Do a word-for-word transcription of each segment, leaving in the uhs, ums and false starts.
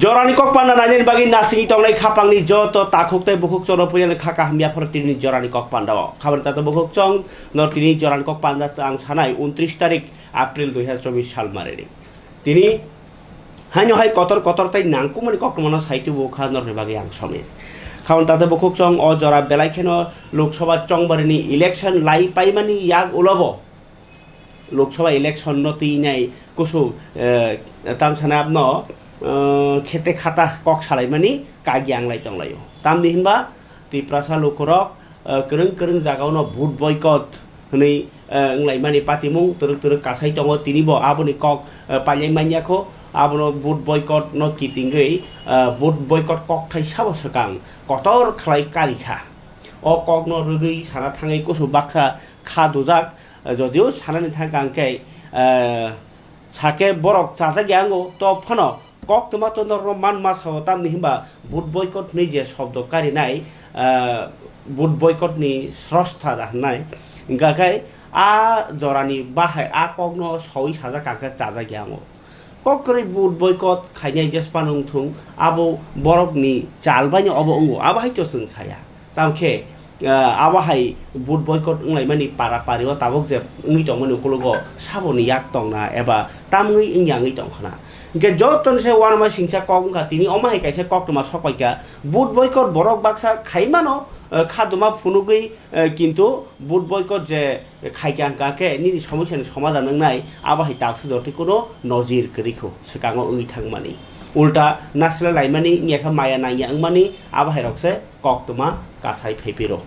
Jorani kok panda nainani bagwi nasingwi tongnai khapangni joto takhuk tei bukhuk chwngno puilani kha kaham yapharo tini jorani kok panda o. Khabani tato bukhuk chwng no tini jorani kok panda ang sanai untris tarik April dui hazar chobbish sal marini. Tini haino hai kotor kotor tei nangkukmani koktwmano sai tubu kha norni bagwi ang somir. Khabani tato bukhuk chwng o jora belai kheno Lok Sabha chongbarini election lai paimani yak ulobo Lok Sabha election no twi nai kusu, eh, tam sana abno, eh, khete khata kok salaimani kagi anglai tonglaio. Tamni hinba Tiprasa lukurok, eh, kwrwng kwrwng jagao no vote boycott hwnwi, eh, wnglaimani patimung twrwk twrwk kasai tongo tini bo aboni kok, eh, pailai manya kho abono vote boycott no kitingwi, eh, vote boycott kokthai sabo swkang kotor khlai karikha. O kokno rwgwi sana thangwi kusu baksa kha dujak, eh, jodio sanani thangkha hwnkhe, eh, sake borok chajak ya wngo, to phano koktwma to norokno man ma sao, tamni hinba vote boycott hwnwi je shobdo karinai, eh, vote boycott ni srosta da hwnnai, hwnkha khe a jorani bahai a kokno sawi sajak kha khe chajak ya wngo. Kok kwrwi vote boycott khainai jesphano wngthung, abo borokni chal baino obo wngo, abo hai to chwng saya. Tamo khe, ah, abo hai vote boycott wnglaimani para pario tabuk je wngwi tongmani ukologo saboni yak tongna eba tamwi wngya wngwi tongkhana. Hwnkhe jotoni se uanama singsa kok wngkha, tini omo hai kaisa koktwma sokpaikha, vote boycott borok baksa khaimano, eh, khaduma phunugwi, eh, kintu vote boycott je khaikha hwnkha khe nini somosyani somadhan wngnai, abo hai taksa jotoi kuno nojir kwrwi kho, swkango wngwi thangmani. Ulta nasle laimani wngya khe maya nangya wngmani, abo hai rok se koktwma kasai phaiphiro.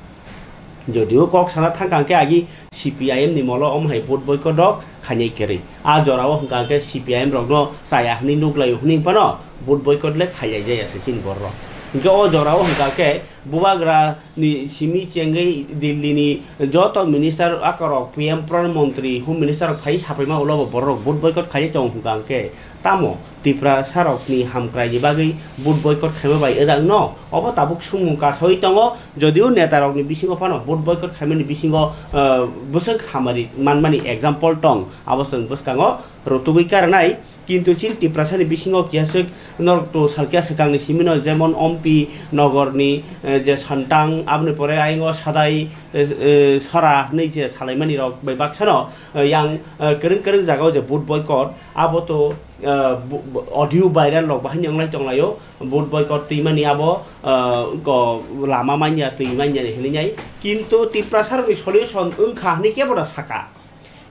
Jodio kok sana thangkha hwnkhe agi C P I M ni molo omo hai vote boycott rok khainai kwrwi. A jorao hwnkha hwnkhe C P I M rokno chaya hwnwi nuklaio hwnwi phano vote boycott le khailaijaya se chini borok. Hwnkhe o jorao hwnkha khe bubagra ni simi chengwi Delhi ni joto minister akorok P M Pradhan Mantri, Home Minister rok phai sapaima ulo bo borok vote boycott khainai tongo hwnkha hwnkhe tamo Tiprasa rokni hamkrai ni bagwi vote boycott khaima bai wngno obo tabuk sumung kasawi tongo, jodio neta rokni bisingo phano vote boycott khaimani bisingo, ah, bwswk hamari manmani example tong, abo chwng bwskango rwtugwi karnai. Kintu chini Tiprasani bisingo kiyaswk norok to salkya swkangni simino, jemon Ompi Nogorni, eh, je Santang, aboni pore ayang o Sadai, eh, eh, Sora hwnwi je salaimani rok bai baksano, eh, yang, eh, kwrwng kwrwng jagao je vote boycott, abo to, eh, bu-, bu-, audio viral rok bahai ni wnglai tonglaio, vote boycott twimani abo, eh, ko lama manya twi manya ni hinwi nai. Kintu Tiprasa rokni solution wngkha hwnwi kebo da saka.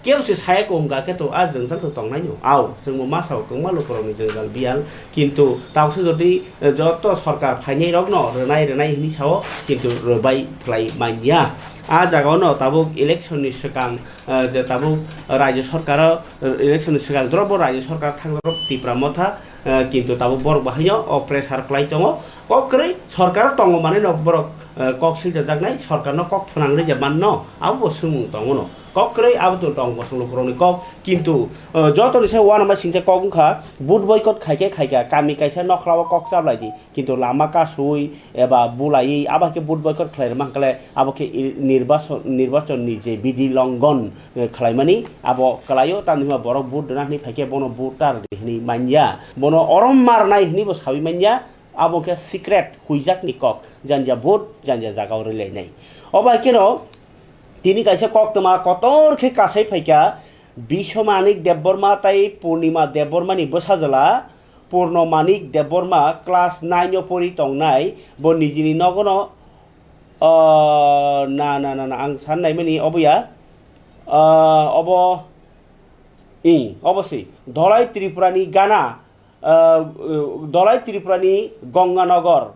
Kebo se saya ko hwnkha khe to a jwngjal to tongnai no. Ao, chwng bo ma sao kwbangma lukurokni jwngjal biyal, kintu tabukse jodi, eh, joto sorkar phainai rokno rwnai rwnai hinwi sao, kintu rwbai phlai manya. A jagao no tabuk election ni swkang, eh, je tabuk rajyo sorkar o, eh, election ni swkang jora bo rajyo sorkar thang jora Tipra Motha, eh, kintu tabuk borok bo haino o pressure kwlai tongo. Kok kwrwi sorkar o tongo manwi no borok, eh, kok silchajaknai, sorkar no kok phwnang rwja manno, abo bo swngmung tongo no. Kok kwrwi abo to tong bosong lukurokni kok, kintu, eh, jotoni se uanama singsa kok wngkha, vote boycott khaikhe khaikha, kami kaisa nokhlao kok chablai di, kintu lama kasui eba bulaiwi abo khe vote boycott khlai rwma hwnkhe abo khe i-, nirbachon, nirbachon ni je bidhi longhon, eh, khlaimani abo kwlaio, tamni hwnba borok vote rwna hwnwi phaikhe bono vote ta rwdi hwnwi manya, bono orom ma rwnai hwnwi bo saui manya, abo khe secret huijakni kok, janja vote janja jagao rwlainai. Obo hai kheno tini kaisa koktwma kotor khe kasai phaikha, Biswamanik Debbarma tai Purnima Debbarmani bwsajwla Purno Manik Debbarma class nine o pori tongnai, bo nijini nogono, ah, na, na, na, na, ang san naimani obo ya, ah, obo, i, obo si, Dholai Tripurani gana, ah, Dholai Tripurani Ganganagar,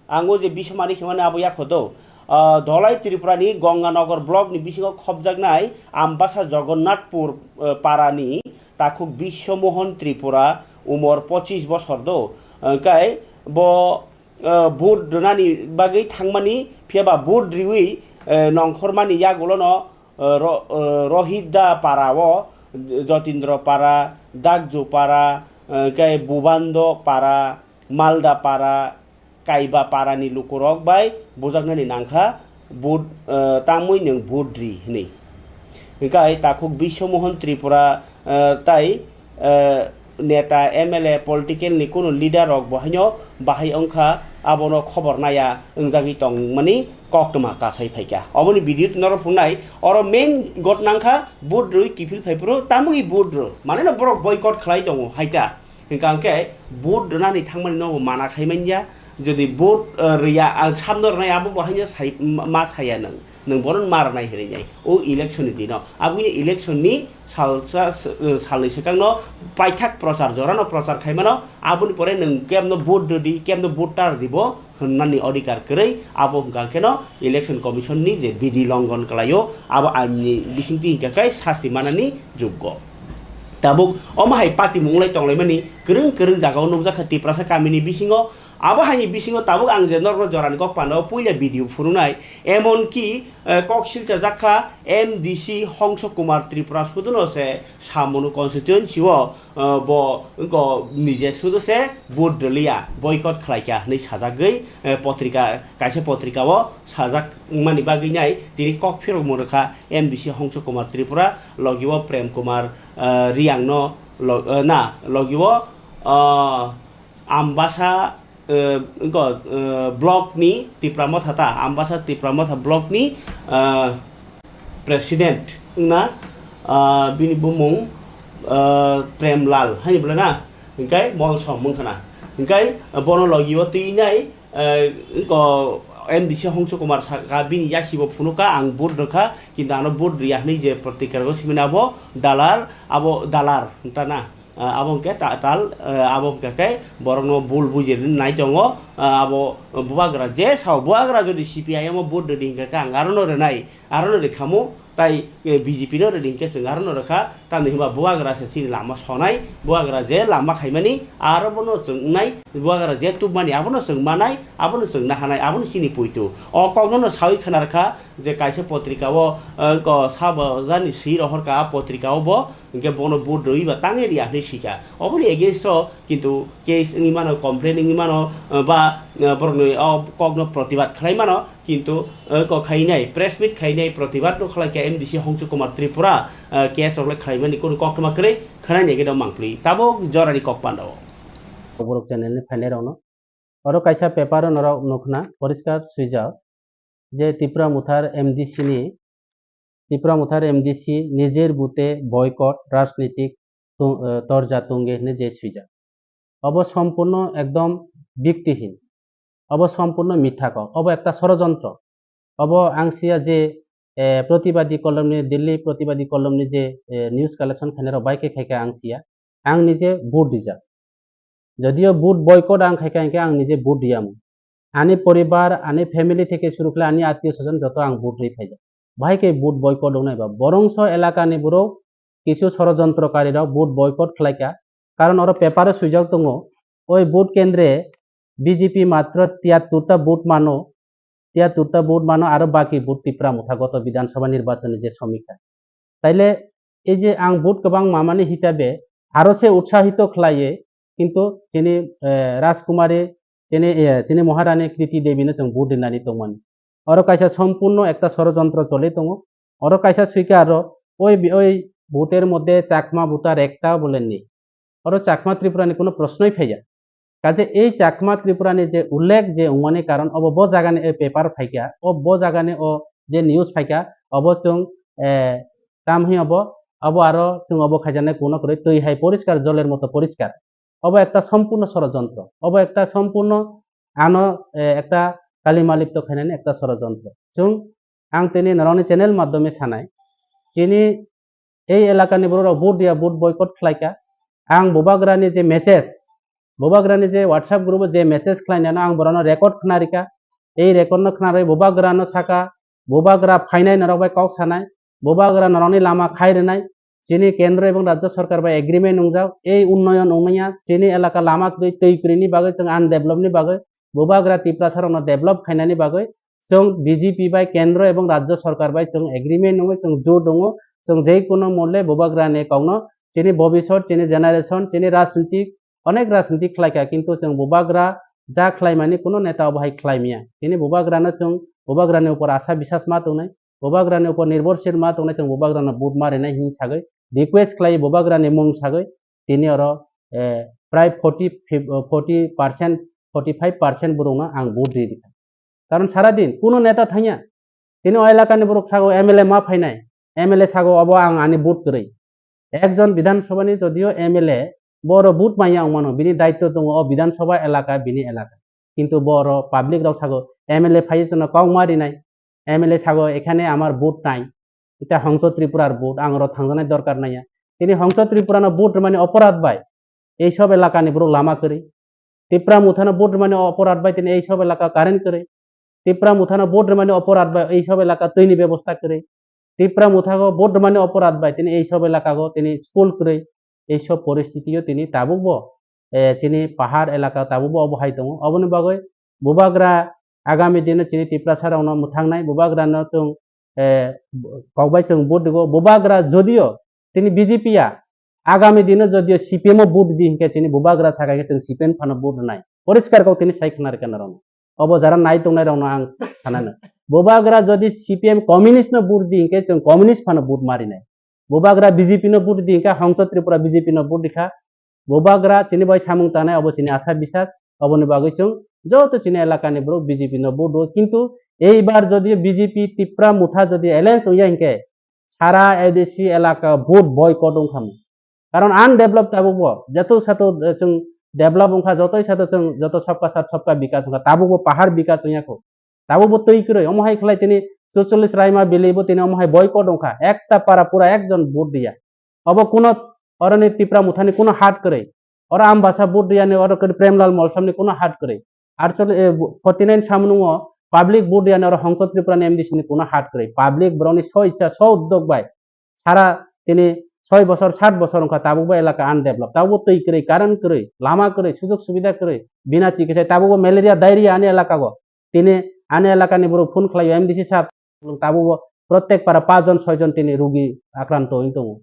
ang o je Biswamani himani abo yakho do. Ah, Dholai Tripurani Ganganagar block ni bisingo khopjaknai Ambasa Jagannathpur, ah, parani takhuk Biswamohon Tripura, umor pochis bosor do. Hwnkhe bo, ah, vote rwnani bagwi thangmani, phiya ba vote riwi, ah, nongkhormani yagulono, ah, Ro-, ah, Rohitda para o, Jotindra para, Dakju para, ah, hwnkhe Bubando para, Malda para, Kaiba parani lukurok bai bujaknani nangkha vote, eh, tangmui nwng vote ri hwnwi. Hwnkhe takhuk Biswamohon Tripura, eh, tai, eh, neta, M L A, political ni kunu leader rok bo haino bahai wngkha, abono khobor naya wngjagwi tongmani koktwma kasai phaikha. Oboni video norok phungnai, oro main got nangkha vote rwi kiphil phaiphuru tamogwi vote rw. Mane no borok boycott khlai tongo haita. Hingka hingke vote rwnani thangmani no bo mana khai manya. Jodi vote, eh, rwya, ang samno rwnai abo bo haino sai, ma, ma saya nang. Nwng bono ma rwnai hinwi nai. O election ni dino. Aboni election ni salsa, s-, eh, salni swkangno paithak prochar, jorano prochar khaimano. Aboni pore nwng kemno vote rwdi, kemno vote ta rwdi bo hwnmani odhikar kwrwi. Abo hwnkha kheno election commission ni je bidhi longhon kwlaio, abo ain ni bisingtwi hingka khe sasti manani juggo. Tabuk omo hai patimung wngwi tonglaimani kwrwng kwrwng jagao nukjakha Tiprasa kamini bisingo. Abo haini bisingo tabuk ang je norokno jorani kok pandao puila video phunuknai, emon ki, eh, kok silchajak kha M D C Hongso Kumar Tripura suduno se Samunu constituency o, eh, bo wngko nije sudu se vote rwliya, boycott khlaikha hinwi sajagwi, eh, potrika, kaisa potrika o sajak wngmani bagwi nai tini kok phirokmung rwkha M D C Hongso Kumar Tripura, logi o Prem Kumar, eh, Riang no lo-, eh, na, logi o, eh, Ambasa, eh, wngkha, eh, block ni Tipra Motha ta, Ambasa Tipra Motha block ni, eh, president wngna, eh, bini bumung, eh, Prem Lal hai bwle na, hingkai Molsom wngkha na, hingkai bono logi o twi nai, eh, wngkha M D C Hongso Kumar saka bini yasi bo phunukha ang vote rwkha, kintu ano vote rwya hinwi je protikar o simina abo dalar, abo dalar wngkha na. Ah, abo hwnkhe ta-, tal, ah, abo hwnkha khe borokno bul bujirnai tongo. Ah, abo bubagra je sao, bubagra jodi C P I M o vote rwdi hwnkha khe ang arono rwnai, arono rwkhamu, tai, eh, B J P no rwdi hwnkhe chwng arono rwkha, tamni hwnba bubagra se chini lama sonai, bubagra je lama khaimani aro bono chwng wngnai, bubagra je tubmani abono chwng manai, abono chwng nahanai, abono chini puitu. O kokno no sawi khwna rwkha je kaisa potrika o, eh, ko sabo jani swi rohorkha a potrika o bo, hingke bono vote rwi ba tangwi riya hinwi sika. Oboni against o kintu case wngwi mano, complain wngwi mano, eh, ba, eh, borokni o kokno protibad khlai mano, kintu, eh, kok khainai, press meet khainai, protibad no khlai kha M D C Hongsu Kumar Tripura, eh, case rok le khlaimani kunu koktwma kwrwi khwnani age do mangpli. Tabuk jorani kok panda o. Borok channel ni phainai rok no. Oro kaisa paper o norok nukhna poriskar swijak je Tipra Mothar M D C ni, Tipra Mothar M D C nijor bute boycott rajnitik tung-, eh, torja tunge hine je swijak. Obo sompurno ekdom biktihin. Obo sompurno mitha kok. Obo ekta sorojontro. Obo ang siya je, eh, protibadi kolomni, Delhi protibadi kolomni je, eh, news collection khainai rok bai khe khai kha ang siya. Ang nije vote rijak. Jodio vote boycott ang khai kha, hingke ang nije vote riyamung. Ani poribar, ani family theke suru khlai ani attiyo sojon joto ang vote ri phaijak. Bahai khe vote boycott wngnai ba. Borongso elaka ni borok kisu sorojontro kari rok vote boycott khlai kha. Karon oro paper o swijak tongo, oi vote kendre B J P matro tiyattur ta vote mano, tiyattur ta vote mano aro baki vote Tipra Motha goto Bidhan Sabha nirbachon ni je somikha. Taile ei je ang vote kwbang mamani hisabe aro se utsahito khlaiye, kintu chini, eh, Rajkumari, chini, eh, chini Maharani Kriti Devi no chwng vote rinani tongmani. Oro kaisa sompurno ekta sorojontro choli tongo. Oro kaisa swikar aro oi bi-, oi voter moddhe Chakma voter ekta bole ni. Oro Chakma Tripura ni kuno proshnoi phaiya. Kaje ei Chakma Tripura ni je ullekh je wngmani karon obo bo jaga ni ei paper phaikha, o bo jaga ni o je news phaikha, obo chwng, eh, tam hi obo, obo aro chwng obo khaijaknai kuno kwrwi twi hai poriskar, joler moto poriskar. Obo ekta sompurno sorojontro, obo ekta sompurno ano, eh, ekta kalimalipto khainani ekta sorojontro. Chwng ang tini norokni channel maddhome sanai, chini ei elakani borok rok vote dia, vote boycott khlai kha. Ang bubagrani je message, bubagrani je WhatsApp group o je message khlai nano ang borokno record khna rikha. Ei record no khna rwi bubagrano saka, bubagra phainai norok bai kok sanai, bubagra norokni lama khai rwnai, chini kendro ebong rajya sorkar bai agreement wngjak, ei unnoyon wngmanya, chini elaka lama kwrwi, twi kwrwini bagwi, chwng undevelop ni bagwi, bubagra Tiprasa rokno develop khainani bagwi, chwng B J P bai kendro ebong rajya sorkar bai chwng agreement wngwi chwng jut wngo, chwng jei kuno molle bubagra ni kokno chini bobisot, chini generation, chini rajnitik, onek rajnitik khlai kha, kintu chwng bubagra ja khlaimani kuno neta obo hai khlai maya. Chini bubagrano chwng bubagrani upor asa bisas ma tongnai, bubagrani upor nirbhorshil ma tongnai, chwng bubagrano vote ma rinai hin sagwi request khlai bubagrani mung sagwi tini oro eh, prai forty, forty percent, forty five percent borokno ang vote ri rikha. Karon sara din kuno neta thangya. Tini o elakani borok sago M L A ma phainai, M L A sago obo ang ani vote kwrwi. Ekjon Bidhan Sabhani jodio M L A, boro vote manya wngmano, bini daitto tongo o Bidhan Sabha elaka, bini elaka. Kintu boro public rok sago M L A phaiwi chwngno kok ma rinai, M L A sago ekhane amar vote nai, eta Hongso Tripurar vote, ang oro thangjaknai dorkar naiya. Tini Hongso Tripurano vote rwmani oporadh bai ei sob elakani borok lama kwrwi. Tipra Mothano vote rwmani oporadh bai tini ei sob elaka current kwrwi. Tipra Mothano vote rwmani oporadh bai ei sob elaka twini bebosta kwrwi. Tipra Mothago vote rwmani oporadh bai tini ei sob elakago tini school kwrwi. Ei sob poristitio tini tabukbo, eh, chini pahar elaka tabukbo obo hai tongo. Oboni bagwi bubagra agami dino chini Tiprasa rokno mwthangnai, bubagrano chwng, eh, kokbai chwng vote rwgo. Bubagra jodio tini B J P ya, agami dino jodio C P M o vote di hinkhe chini bubagra saka hinkhe chwng C P M phano vote rwnai. Poriskar kok tini sai khna rwkha norokno. Obo jara nai tongnai rokno ang sanano. Bubagra jodi C P M communist no vote di hinkhe chwng communist phano vote ma rinai. Bubagra B J P no vote di hinkhe Hongso Tripura B J P no vote rikha. Bubagra chini bai samung tangnai obo chini asa bisas, oboni bagwi chwng joto chini elakani borok B J P no vote rwo, kintu eibar jodi B J P Tipra Motha jodi alliance wngya hinkhe sara A D C elaka vote boycott wngkhamu. Karon undeveloped tabuk bo, joto sato, eh, chwng develop wngkha, jotoi sato chwng joto sabka sath sabka bikas wngkha, tabuk bo pahar bikas wngya kho. Tabuk bo twi kwrwi, omo hai khlai tini chuchollis Raima Valley bo tini omo hai boycott wngkha, ekta para pura ekjon vote diya. Obo kuno oroni Tipra Mothani kuno hat kwrwi. Oro Ambasa vote diyani oro kwrwi Premlal Molsomni kuno hat kwrwi. Actually, eh, forty nine samung o public vote diyani oro Hongso Tripura ni M D C ni kuno hat kwrwi. Public borokni so ichha, so uddog bai sara tini soi bosor, sat bosor wngkha, tabuk bo elaka undeveloped, tabuk bo twi kwrwi, current kwrwi, lama kwrwi, sujog subida kwrwi, bina chikisai tabuk bo malaria, diarrhea ani elaka go. Tini ani elaka ni borok phone khlai o M D C sir, tabuk bo protek para pachjon soijon tini rugi akranto wng tongo.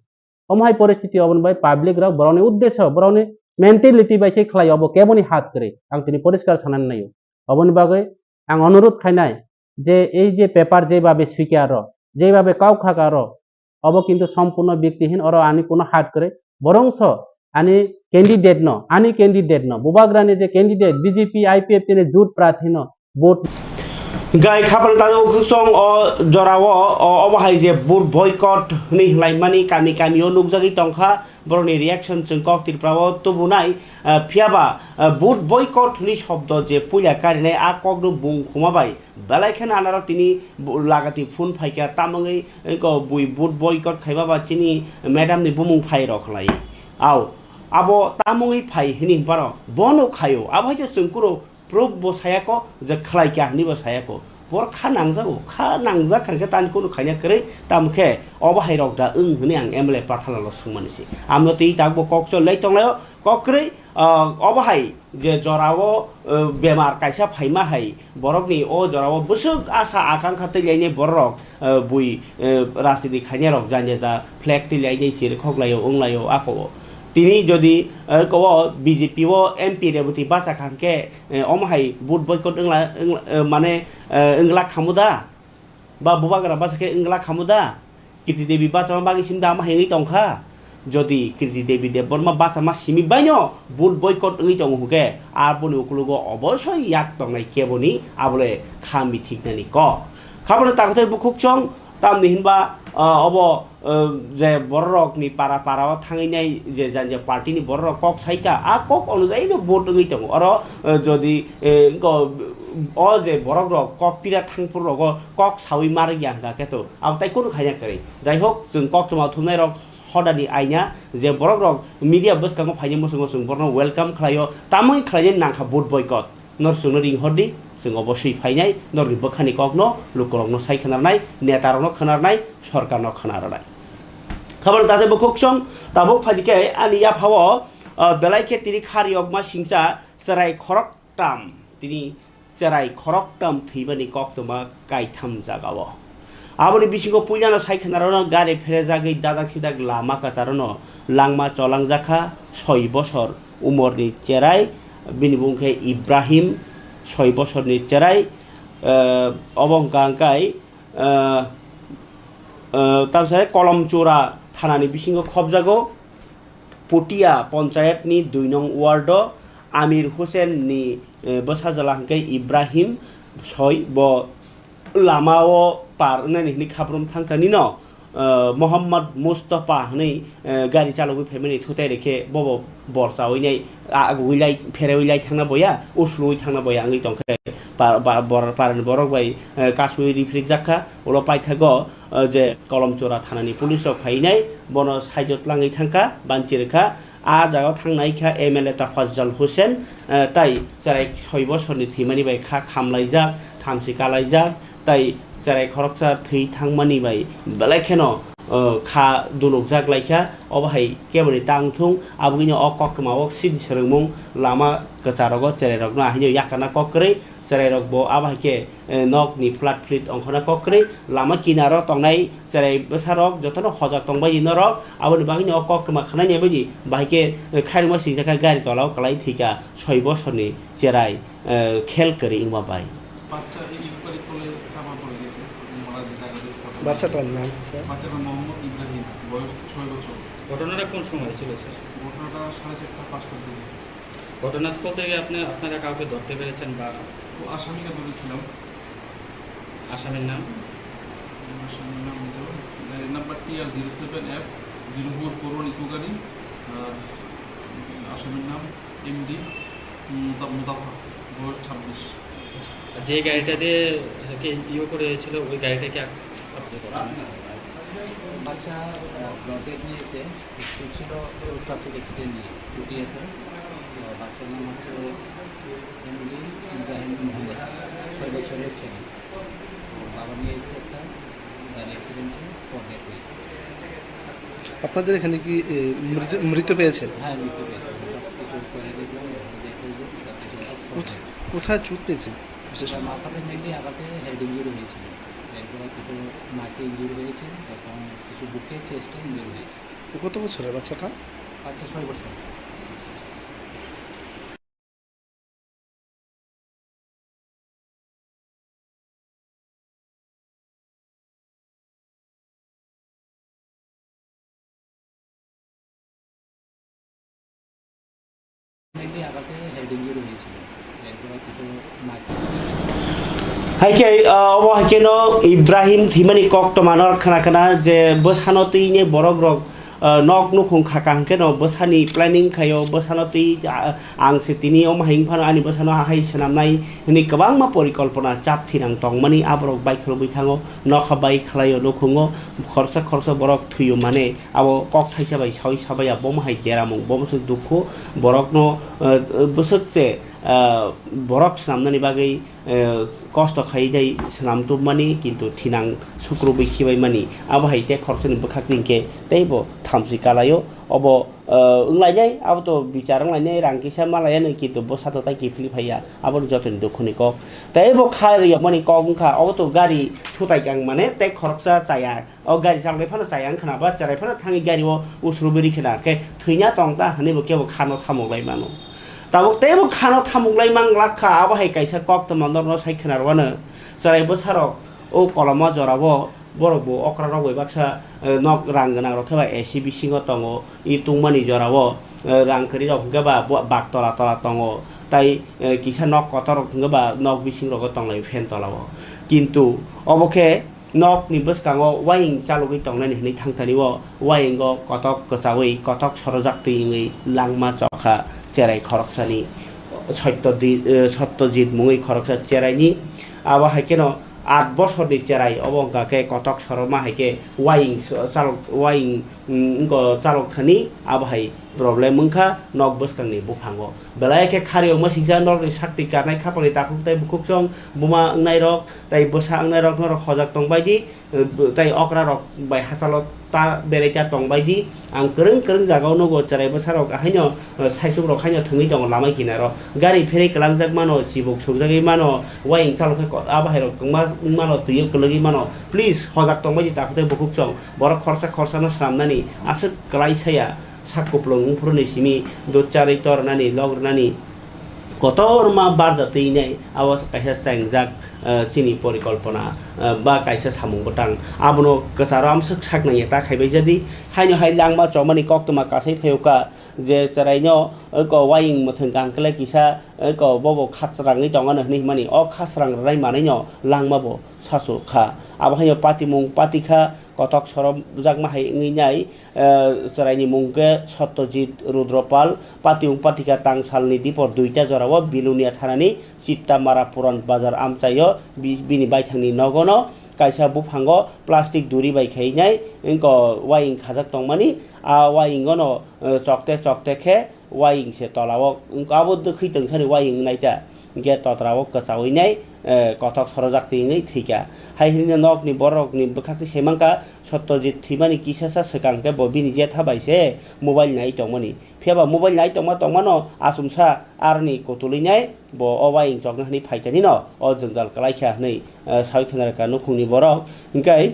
Omo hai poristiti oboni bai public rok borokni uddesyo, borokni mentality bai se khlai o, obo keboni hat kwrwi, ang tini poriskar sanani naio. Oboni bagwi ang onurudh khainai je ei je paper jebhabe swikar rok, jebhabe kok khakar rok, obo kintu sompurno biktihin, oro ani kuno hat kwrwi, borongso ani candidate no, ani candidate no, bubagrani je candidate B J P, I P F tini jut prathi no vote. Gai khapang tado khusong o jorao o, obo hai je vote boycott hwnwi hwlaimani kami kami o nukjagwi tongkha, borokni reaction chwng kok Tripura o tubunai, ah, phiyaba, ah, vote boycott hwnwi shobdo je puila karinai a kokno bung khuma bai belai kheno anaro tini bu-, lagati phone phaikha, tamongwi eko bui vote boycott khaiba ba chini madam ni bumung phai rok khlai. Au, abo tamongwi phai hini hinparo bono khaio, abo hai chwng kuro proof bo sayako je khlai kya hini bo sayako. Bor kha nangjago, kha nangjak kha khe tani kunu khaina kwrwi, tamo khe obo hai rok da wng hini ang M L A Pathalalo swngmani se. Amno twi tak bo kok chol lai tonglaio, kok kwrwi, ah, obo hai je jorao, eh, bemar kaisa phaima hai borokni o jorao bwswk asa akangkha twi lainai borok, eh, bui, eh, rajniti khainai rok jani ja flag twi lainai chirikhok laio wng laio ako. Tini jodi, eh, ko B J P o M P Reboti bacha kha hwnkhe, eh, omo hai vote boycott wngla, wngla, eh, mane, eh, wngla khamu da? Ba bubagra bacha khe wngla khamu da? Kirti Devi bachama bagwi simi da ma hengwi tongkha. Jodi Kirti Devi Debbarma bachama simi baino vote boycott wngwi tongo hwnkhe, aboni ukulugo obosoi yak tongnai keboni abole kha mithiknani kok. Khaboni takhwtwi bukhuk chong, tamni hinba, ah, obo, ah, je bororokni para para o thangwi nai je janja party ni bororok kok saikha, a kok onujai no vote wngwi tongo. Oro, ah, jodi, eh, ko, o je borok rok kok pira thangphuru rogo kok sawi ma rwkya hwnkha khe to, abo tai kunu khaina kwrwi. Jai hok, chwng koktwma thumnai rok hodani aina je borok rok media bwskango phaini muchungo chwng borokno welcome khlaio, tamoni khlainani nangkha vote boycott. Nor chwngno ring hordi, chwng oboswi phainai, norni bwkhani kokno lukurokno sai khwnarnai, netarokno khwnarnai, sorkarno khwnarnai. Khabor taje bukhuk chong, tabuk phaidi khe ani yaphao, ah, belai khe tini khari okma singcha chwrai khorok tam, tini cherai khoroktam thwimani koktwma kaitham jagao. Aboni bisingo puilano sai khwnarokno gari pherejagwi dadak sidak lama kwcharono langma cholangjakha soi bosor umorni cherai, bini bumung khe Ibrahim, soi bosorni cherai, eh, obo hwnkha hwnkhe, eh, eh, tamsai Kolomchura thanani bisingo khopjago. Potia Panchayat ni dui nong ward o Amir Hussain ni, eh, bwsajwla hwnkhe Ibrahim soi bo lama o par wngnani hwnwi khabrum thangkha nino, eh, Mohammad Mustafa hwnwi, eh, gari chalogwi phaimani thutai rikhe bobo borchawi nai, ah, agugwi lai pherewi lai thangna boya, uslui thangna boya wngwi tongkhe pa-, ba-, bor-, parani borok bai, eh, kasui riphrikjakha. Ulo paithago, eh, je Kolomchura thanani police rok phainai, bono saijo tlangwi thangkha, banchi rwkha. A jagao thangnai kha M L A Tafazzal Hussain, eh, tai cherai soi bosorni thwimani bai kha khamlaijak, thamchi kalaijak, tai cherai khoroksa thwi thangmani bai belai kheno, eh, kha dunukjak lai kha. Obo hai keboni tang thung, aboni o koktwma o sini swrwngmung lama kwcharogo cherairokno ahaino yakarna kok kwrwi. Cherairok bo abo hai khe, eh, nokni flat flit ongkhorna kok kwrwi, lama kinaro tongnai cherai bwsarok jotono hojak tongbaidi norok, aboni bagwino o koktwma khwnaini baidi bahai khe, eh, khairokma singjakha gari tolao kwlai thwikha soi bosorni cherai, eh, khel kwrwi wngma bai. বাচ্চা এই ইউকালিপ্টাসের তলে চাপা পড়ে গেছে, মারা গেছে, আগে থেকে কথা বাচ্চাটার নাম, স্যার? বাচ্চাটার মোহাম্মদ ইব্রাহিম, বয়স ছয় বছর। ঘটনাটা কোন সময় হয়েছিল, স্যার? ঘটনাটা সাড়ে চারটা, পাঁচটার দিকে। ঘটনাস্থল থেকে আপনি, আপনারা কাউকে ধরতে পেরেছেন বা ও আসামিকে ধরেছিলাম। আসামির নাম? আসামির নাম হলো, গাড়ির number T R zero seven F zero four four one Eeco গাড়ি। আর আসামির নাম এমডি মুতা-, মুতাফা, বয়স ছাব্বিশ। আর যে গাড়িটা দিয়ে ওকে ইয়ে করে হয়েছিল, ওই গাড়িটা কি আপ-, আপনি করেন? বাচ্চা, আহ, ব্লডে নিয়ে এসে স্কুল ছিল ট্রাফিক অ্যাক্সিডেন্ট নিয়ে, টুটিয়াতে। তো বাচ্চার নাম হচ্ছে এমডি ইব্রাহিম মোহাম্মদ, ছয় বছরের ছেলে। তো বাবা নিয়ে এসে একটা গাড়ি অ্যাক্সিডেন্টে স্পট ডেথ হয়ে যায়। আপনাদের এখানে কি, এ, মৃত, মৃত পেয়েছেন? হ্যাঁ, মৃত পেয়েছে। সব কিছু করে দেখলাম, দেখে যে তার পেছনে স্পট কোথা-, ডেথ। কোথায় চোট পেয়েছেন বিশেষ ওর করে? মাথাতে মেনলি আঘাতে হেড ইনজুরি হয়েছিল। এরপরে কিছু মাঠে ইনজুরি হয়েছে, এখন কিছু বুকে, চেস্টে ইনজুরি হয়েছে। ও কত বছরের বাচ্চাটা? বাচ্চা ছয় বছর। Mainly আঘাতে হেড ইনজুরি হয়েছিল। এরপরে কিছু micro Hai khe, ah, obo hai kheno Ibrahim thwimani koktwma no khna khna je bwsano twi ni borok rok, ah, nok nukhung kha kaham kheno bwsani planning khaio, bwsano twi, ah, ang se tini omo hai wngphano ani bwsano hai swnamnai hwnwi kwbangma porikolpona chap thinang tongmani aborok bai khulugwi thango, nokha bai khlaio nukhungo, khoroksa khoroksa borok thwio mane abo kok thaisa bai sawi sabaiya bomo hai deramung bomo se dukhu borokno, ah, bwswk se, ah, borok swnamnani bagwi, eh, kosto khai dai swnam tubmani, kintu thinang sukrubwi khibaimani. Abo hai tei khoroksani bwkhak ni hwnkhe teibo thamchi kalaio. Obo, eh, wnglainai, abo to bichar wnglainai, rang kisa malaiyano, kintu bwsa to tai kiphilwi phaiya, aboni jotoni dukhuni kok. Teibo kha riyokmani kok wngkha, obo to gari thutai kang mane tei khoroksa chaya. O gari chaloknai phano chaya wngkha na ba, cherai phano thangwi gari o usrubwi rikhe na, khe thwina tong ta hwnwi bo kebo khano thamuklai mano. Tabuk teibo khano thamuklai mang lak kha, abo hai kaisa koktwma norokno sai khwnarwano. Cherai bwsarok o koloma jorao borok bo okra rok bai baksa, eh, nok rang gwnang rok khe ba A C bisingo tongo, i tungmani jorao, eh, rang kwrwi rok hwnkhe ba bo bak tola tola tongo, tai, eh, kisa nok kotor rok hwnkhe ba nok bising rogo tonglai fan tolao. Kintu obo khe nokni bwskango waying chalogwi tongnani hwnwi thangtani o wayingo kotok kwchaui kotok sorojak twi wngwi langma chokha cherai khoroksani Sotto di-, eh, Satyajit mungwi khoroksa cheraini. Abo hai kheno aat bosorni cherai obo wngkha khe kotok soroma hai khe waying so-, chalok, waying, mm, wngkha chalok thani abo hai problem wngkha nok bwskangni buphango. Belai khe khari wngma singcha norokni sakti karnai khapangni takhuk tei bukhuk chwng buma wngnairok tei bwsa wngnairok norok hojak tongbaidi, eh, tei okrarok bai hachalo ta berai ta tongbaidi. Ang kwrwng kwrwng jagao nugo cherai bwsarok haino, eh, saichung rok haino thwngwi tongo lama kinaro. Gari pherwi kwlangjak mano, chibuk sukjagwi mano, waying chalok khe ko-, abo hai rok kwma wng mano, twi o kwlwgwi mano. Please, hojak tongbaidi takhuk tei bukhuk chwng. Borok khoroksa khoroksano swnamnani aswk kwlai saya. Sak kupulung wngphuru ni simi dud charwi tor rwnani, lok rwnani. kotorma barja twi nai, abo kaisa chengjak, eh, chini porikolpona, eh, ba kaisa samung bwtang. Abono kwcharo amswk sak nangya ta khaibai jadi. Haino hai langma chomani koktwma kasai phaiwkha je chwraino, eh, ko waying mwthwng kangkle kisa, eh, ko bobo khasrangwi tongano hinwi himani. O khasrang rwnai manwino langma bo sasu kha. Abo haino patimung patikha, kotok sorojakma hai wngwi nai. Eh, chwraini mung khe Satyajit Rudropal, patimung patikha tangsalni dipor duita jorao Bilonia thanani Chittamara Puran Bazar amchaio bi-, bini baithangni nogono kaisa buphango plastic duri bai khainai wngko waying khajak tongmani. A wayingono, eh, chokte chokte khe waying se tolao wngkha, abo dwkhwi tongthani waying wngnai ta, hwnkhe totrao kwchaui nai, eh, kothok sorojak twi wngwi thwikha. Hai hwnwi nokni borokni bwkhak twi sai mankha, Satyajit thwimani kisasa swkang khe bo bini jetha bai se mobile nai tongmani. Phiya ba mobile nai tongma tongmano achomsa aroni kutulwi nai bo o waying chokna hwnwi phaikha nino o jwngjal kwlaikha hwnwi, eh, saui khna rwkha nukhungni borok. Hwnkhe,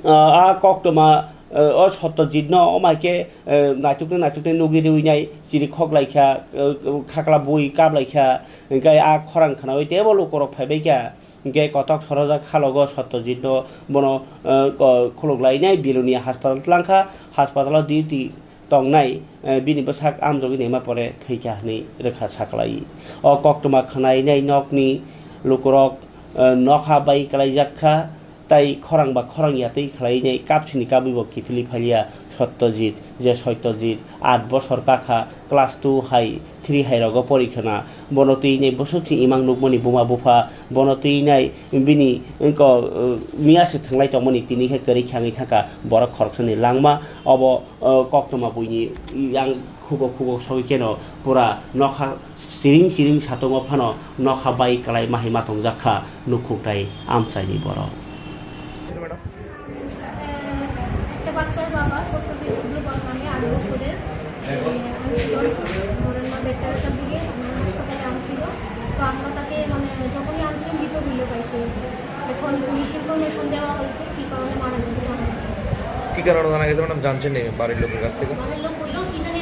Ah, a koktwma, eh, o Satyajitno, o mai khe, eh, naituknai naituknai nugwi rwinai chiri khoklaikha, eh, khakla bui kaplaikha, hwnkhe a khorang khnaui teibo lukurok phaibaikha, hwnkhe kotok sorojak halogo Satyajitno bono, eh, ko-, khuluklainai Bilonia haspatal tlangkha, haspatalo duty tongnai, eh, bini bwsak amjogwi naima pore thwikha hwnwi rwkha saklai. O koktwma khwnainai nokni lukurok, eh, nokha bai kwlaijak kha, tai khorang ba khorang ya twi khwlainai kapsini kabwi bo kiphilwi phailia Satyajit, je Satyajit aat bosor kakha, class two hai three hai rogo porikhwna, bono twi nai bwswk se imang nukmani buma bupha, bono twi nai bini wngko, eh, miya se thwnglai tongmani tini khe kwrwi khe wngwi thangkha borok khoroksani langma. Obo, eh, koktwma buini yang khugo khugo sogwi kheno pura nokha siring siring satungo phano nokha bai kwlai ma hai ma tongjak kha nukhung tai amchaini borok. একটা বাচ্চার বাবা সত্যজিৎ রুদ্রপাল নামে আট বছরের। এ, আনছিল। ভোরের মা দেড়টা দেড়টার দিকে আমার হাসপাতালে আনছিল। তো আমরা তাকে, মানে, যখনই আনছি, মৃত হইলে পাইছি। এখন পুলিশ ইনফরমেশন দেওয়া হয়েছে, কি কারণে মারা গেছে জানা নেই। কি কারণে জানা গেছে, ম্যাডাম, জানছেন নি বাড়ির লোকের কাছ থেকে? বাড়ির লোক কইলো কি জানি,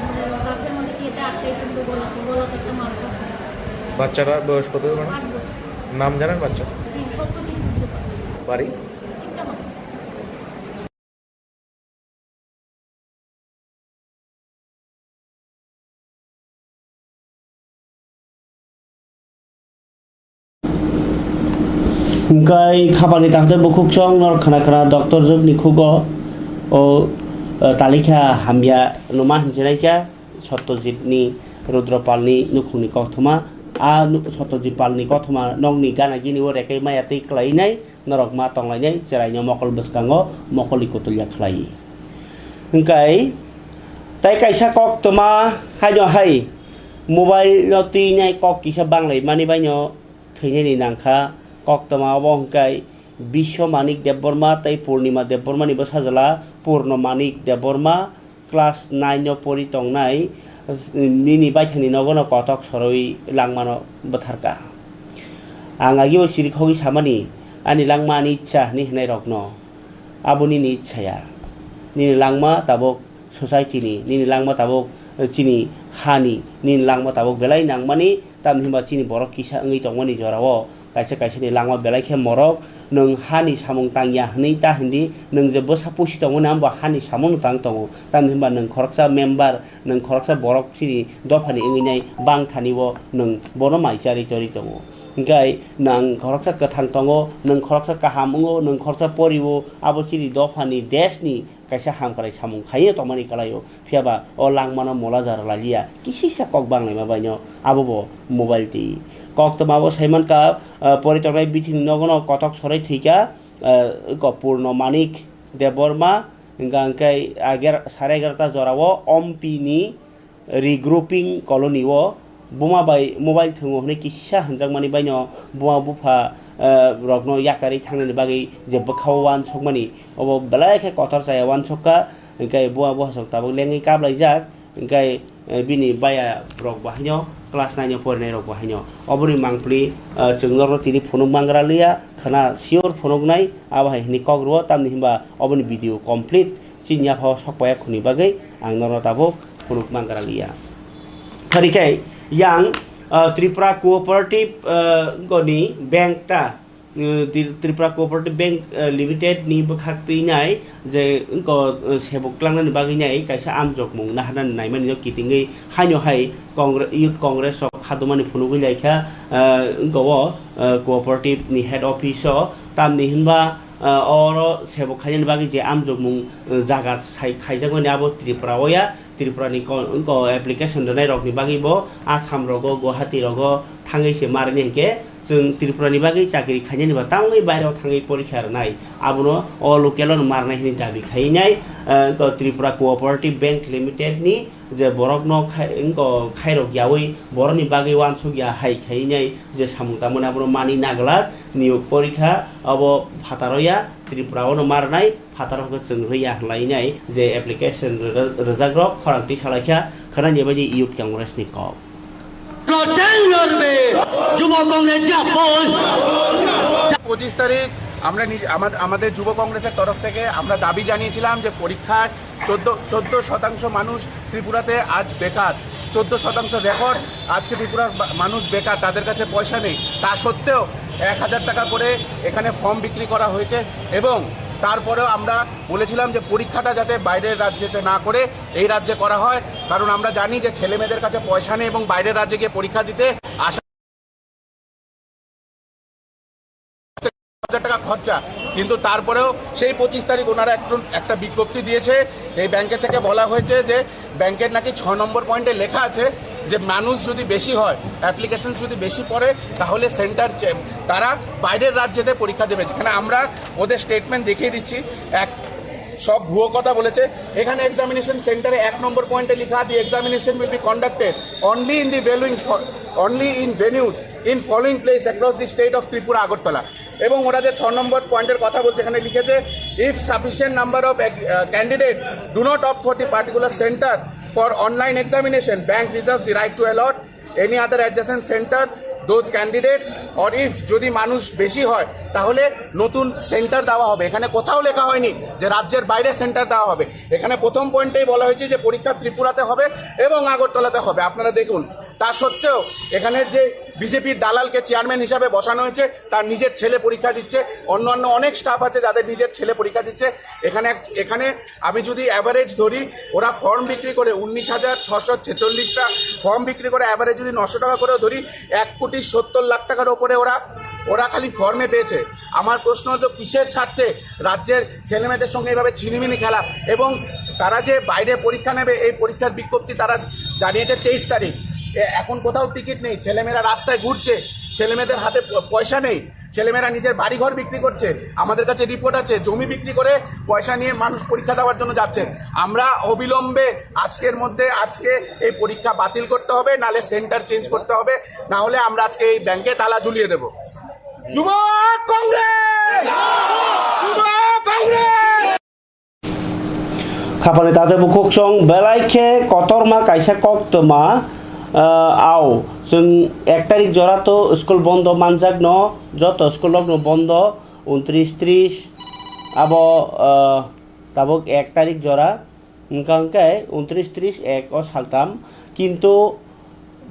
মানে, গাছের মধ্যে কি এটা আটকাইছে, তো গলাতে, গলাতে একটা মার্ক আছে। বাচ্চাটার বয়স কত, ম্যাডাম? আট বছর। নাম জানেন বাচ্চা? হ্যাঁ, সত্যজিৎ রুদ্রপাল। বাড়ি? চিন্তাভাবনা। Hwnkhe khapangni takhte bukhuk chwng norok khna khna doctor jwkni khugo o, eh, talikha hamya numa hinjinai kha Satyajitni Rudropalni nukhungni koktwma. A nu-, Satyajit Palni koktwma nokni gana gini o rekai maya twi kwlainai. Norok ma tonglainai chwraino mokol bwskango mokolni kutulya khlai. Hwnkhe tai kaisa koktwma haino hai mobile no twinai kok kisa banglaimani baino thwinani nangkha. Koktwma obo hwnkhe Biswa Manik Debbarma tei Purnima Debbarmani bwsajwla Purno Manik Debbarma. Class nine o pori tongnai, nini baithangni nogono kotok sorowi langmano bwtharka. Ang agio sirikhogwi samani, ani langma ani ichha hwnwi hwnairokno. Abo nini ichha ya. Nini langma tabuk society ni, nini langma tabuk, eh, chini hani, nini langma tabuk belai nangmani, tamni hwnba chini borok kisa wngwi tongmani jorao. Kaisa kaisani langma belai khe morok, nwng hani samung tangya hwnwi ta hindi, nwng je bwsa pusi tongmani abo hani samungno tang tongo, tamni hwnba nwng khoroksa member, nwng khoroksa borok chini dophani wngwi nai bangthani o nwng bono mai charwi torwi tongo. Hwnkhe nwng khoroksa kwthang tongo, nwng khoroksa kaham wngo, nwng khoroksa porio, abo chini dophani deshni kaisa hamkrai samung khaiwi tongmani kwlaio, phiya ba o langmano mola jara lailiya, kisisa kok banglaima baino abo bo mobile twi. Koktwma bo sai mankha, ah, pori tongnai bithingni nogono kotok soroi thwikha, ah, ko Purno Manik Debbarma, hwnkha hwnkhe ager-, sare egarota jorao Ompi ni Regrouping colony o buma bai mobile thwngo hwnwi kisa hwnjakmani baino buma bupha, eh, rokno yakarwi thangnani bagwi je bwkhao uansukmani, obo belai khe kotor chaya uansukha. Hwnkhe buma buphasong tabuk lengwi kaplaijak, hwnkhe, eh, bini baya rok bo haino class nine o porinai rok bo haino oboni mangpili, eh, chwng norokno tini phunuk mangra liya, khwna sure phunuknai abo hai hwnwi kok rwo, tamni hwnba oboni video complete. Chini yaphao sok paiya khuni bagwi ang norok tabuk phunuk mangra liya. Phari khe yang Ah, Tripura Cooperative, ah, goni bank ta, eh, Tri-, Tripura Cooperative Bank, eh, Limited ni bwkhak twi nai je wngko, eh, sebuk tlangnani bagwi nai kaisa amjokmung naharnani naimani no kitingwi haino hai Congre-, Youth Congress rok khatumani phunugwi laikha, eh, wngko o, eh, Cooperative ni head office o tamni hinba, eh, oro sebuk khainani bagwi je amjokmung, eh, jaga sai khaijakmani abo Tripura o ya. Tripura ni ko-, ko application rwnai rok ni bagwi bo Assam rogo, Guwahati rogo thangwi se marni hinkhe chwng Tripura ni bagwi chakri khainani ba tangwi bairao thangwi porikha rwnai, abono o local o marnai hwnwi dabi khainai, eh, ko Tripura Cooperative Bank Limited ni je borok no khai, ko khairok yawi borok ni bagwi uansuk ya hai khainai je samung tangmani abono mani naglak niyok porikha abo phataro ya Tripura o no marnai. Phataro hwnkhe chwng rwya hwnlainai je application rwja-, rwjakrok khorang twi salaikha khwnani baidi Youth Congress ni kok. লড়বে যুব কংগ্রেস জিন্দাবাদ। পঁচিশ তারিখ আমরা নিজ-, আমাদ-, আমাদের যুব কংগ্রেসের তরফ থেকে আমরা দাবি জানিয়েছিলাম যে পরীক্ষার চোদ্দ, চোদ্দ শতাংশ মানুষ ত্রিপুরাতে আজ বেকার, চোদ্দ শতাংশ রেকর্ড আজকে ত্রিপুরার বা-, মানুষ বেকার, তাদের কাছে পয়সা নেই। তা সত্ত্বেও এক হাজার টাকা করে এখানে ফর্ম বিক্রি করা হয়েছে এবং তারপরেও আমরা বলেছিলাম যে পরীক্ষাটা যাতে বাইরের রাজ্যেতে না করে এই রাজ্যে করা হয়, কারণ আমরা জানি যে ছেলে মেয়েদের কাছে পয়সা নেই এবং বাইরের রাজ্যে গিয়ে পরীক্ষা দিতে আসা হাজার টাকা খরচা। কিন্তু তারপরেও সেই পঁচিশ তারিখ ওনারা একটু একটা বিজ্ঞপ্তি দিয়েছে, এই ব্যাংকে থেকে বলা হয়েছে যে ব্যাংকের নাকি ছ নম্বর পয়েন্টে লেখা আছে যে মানুষ যদি বেশি হয়, অ্যাপ্লিকেশন যদি বেশি পড়ে, তাহলে সেন্টার চে-, তারা বাইরের রাজ্যেতে পরীক্ষা দেবে, যেখানে আমরা ওদের স্টেটমেন্ট দেখিয়ে দিচ্ছি। এক সব ভুয়ো কথা বলেছে। এখানে এক্সামিনেশন সেন্টারে এক নম্বর পয়েন্টে লেখা, "The examination will be conducted only in the valuing fo-, only in venues in following place across the state of Tripura, Agartala।" এবং ওরা যে ছ নম্বর পয়েন্টের কথা বলছে, এখানে লিখেছে, "If sufficient number of candidate do not opt for the particular center for online examination, bank reserves the right to allot any other adjacent center those candidate, or if যদি মানুষ বেশি হয়, তাহলে নতুন সেন্টার দেওয়া হবে।" এখানে কোথাও লেখা হয়নি যে রাজ্যের বাইরে সেন্টার দেওয়া হবে। এখানে প্রথম পয়েন্টেই বলা হয়েছে যে পরীক্ষা ত্রিপুরাতে হবে এবং আগরতলাতে হবে। আপনারা দেখুন, তা সত্ত্বেও এখানে যে বিজেপির দালালকে চেয়ারম্যান হিসাবে বসানো হয়েছে, তার নিজের ছেলে পরীক্ষা দিচ্ছে, অন্যান্য অনেক স্টাফ আছে যাদের নিজের ছেলে পরীক্ষা দিচ্ছে। এখানে এক-, এখানে আমি যদি অ্যাভারেজ ধরি, ওরা ফর্ম বিক্রি করে উনিশ হাজার ছশো ছেচল্লিশটা ফর্ম বিক্রি করে অ্যাভারেজ যদি নশো টাকা করেও ধরি, এক কোটি সত্তর লাখ টাকার ওপরে ওরা, ওরা খালি ফর্মে পেয়েছে। আমার প্রশ্ন হলো, কিসের স্বার্থে রাজ্যের ছেলেমেয়েদের সঙ্গে এইভাবে ছিনিমিনি খেলা? এবং তারা যে বাইরে পরীক্ষা নেবে, এই পরীক্ষার বিজ্ঞপ্তি তারা জানিয়েছে তেইশ তারিখ। এ-, এখন কোথাও টিকিট নেই, ছেলেমেয়েরা রাস্তায় ঘুরছে, ছেলেমেয়েদের হাতে প-, পয়সা নেই, ছেলেমেয়েরা নিজের বাড়িঘর বিক্রি করছে, আমাদের কাছে রিপোর্ট আছে, জমি বিক্রি করে পয়সা নিয়ে মানুষ পরীক্ষা দেওয়ার জন্য যাচ্ছে। আমরা অবিলম্বে আজকের মধ্যে, আজকে এই পরীক্ষা বাতিল করতে হবে, নালে সেন্টার চেঞ্জ করতে হবে, না হলে আমরা আজকে এই ব্যাংকে তালা ঝুলিয়ে দেব। যুবক কংগ্রেস! যুবক Congress! Khapani tatai bukhuk chwng belai khe kotorma kaisa koktwma, ah, au. Chwng ek tarik jora to school bondo manjak no, joto school rok no bondo, untris tris, abo, ah, tabuk ek tarik jora. Hwnkha hwnkhe untris tris ek o saltam, kintu